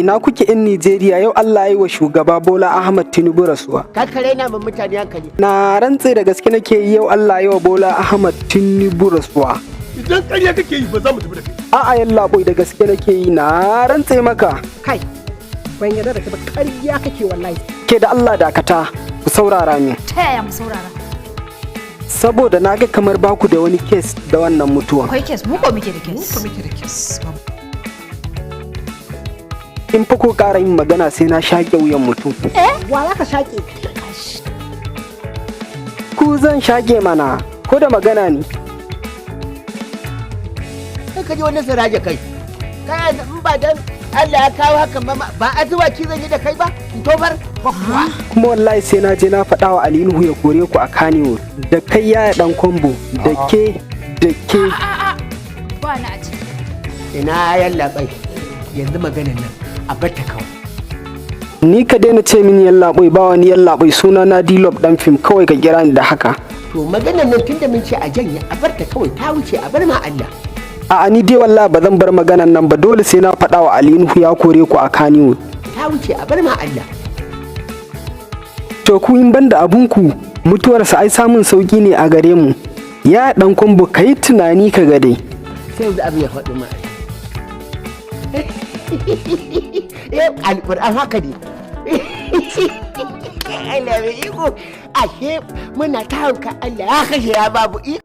Ina kuke in Nijeriya? Yau Allah ya yi wa shugaba Bola Ahmad Tinubu rasuwa. Kakare na mun mutane hankali. Na rantse da gaske nake yi, yau Allah ya yi wa Bola Ahmad Tinubu rasuwa. Idan ƙarya kake yi, ba za mu tafi da kai. A'a yallaɓai, da gaske nake yi, na rantse maka. Kai, ban yarda da kai ba, ƙarya kake wallahi. Ke da Allah dakata, ku saurara min. Ta yaya mu saurara? Saboda na ga kamar baku da wani case da wannan mutuwan. Akwai case, mu ko muke da case. Ko muke da case. In fa ko ƙara yin magana, sai na shaƙe wuyan mutum. Wa za ka shaƙe? Ku zan shaƙe mana, ko da magana ne. Kai, ka ji wani siraje kai. Kai, in ba dan Allah ya kawo hakan ba, ba a zuwa ki zan yi da kai ba in tofar ba kuwa. Kuma wallahi sai na je na faɗa wa Ali Nuhu ya kore ku a Kanewood. Da kai yaya ɗan kwambo, da ke da ke. Ba na a ciki. Ina yallaɓai, yanzu maganar nan a bar ta kawai. Ni ka daina ce mini yallaɓai, ba wani yallaɓai, suna na Dilob ɗan fim, kawai ka kira ni da haka. To maganar nan, tunda mun ce a janye, a bar ta kawai, ta wuce, a bar ma Allah. A'a, ni dai wallahi ba zan bar maganan nan ba, dole sai na faɗa wa Ali Nuhu ya kore ku a Kanewood. Ta wuce, a bar ma Allah. To ku in banda abunku, mutuwarsa ai samun sauki ne a gare mu. Ya ɗan kwambo, ka yi tunani ka ga dai. Sai yanzu abin ya faɗi ma. Eh, alƙur'an haka ne. Allah mai iko, ashe muna ta hauka, Allah ya kashe ya babu iko.